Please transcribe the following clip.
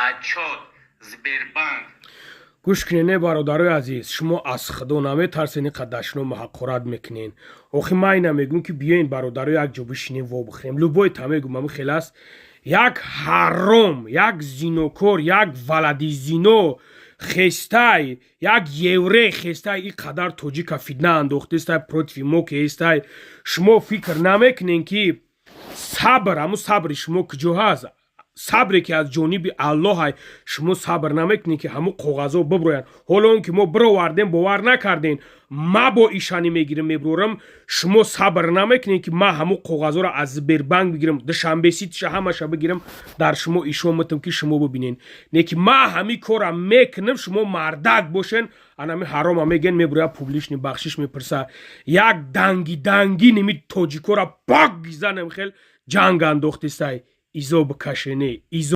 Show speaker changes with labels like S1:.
S1: Отчет Сбербанк.
S2: Гӯш кунед, не, бародарои азиз, шумо аз Худо наметарсен, ин қадар дашному ҳақорат мекунен. Охи ман ина мегӯм, ки биёен, бародаро, як ҷо бишинем, вобихӯрем. Любой та мегӯм, ами хел аст. Як ҳаром, як зинокор, як валади зино хестай, як еврей хестай, ин қадар тоҷика фитна андохтестай, против мо кестай. Шумо фикр намекунен, ки сабр, ҳамун сабри шумо куҷо ҳаст? Сабре, ки аз ҷониби Аллоҳай, шумо сабр намекунед, ки ҳамун коғазҳо биброянд. Ҳоло он ки мо бировардем, бовар накардем. Ма бо ишанӣ мегирам, меброрам. Шумо сабр намекунед, ки ма ҳамун коғазҳоро аз Сбербанк бигирам, Душанбе Ситиша ҳамаша бигирам, дар шумо ишон метам, ки шумо бибинед. Не ки ма ҳамин кора мекунам, шумо мардак бошен. Анами ҳарома меген, меброя, публичный бахшиш мепурса. Як данги данги ними тоҷикора пок гизанем, хел ҷанг андохтистай. Изо бикашене, изо.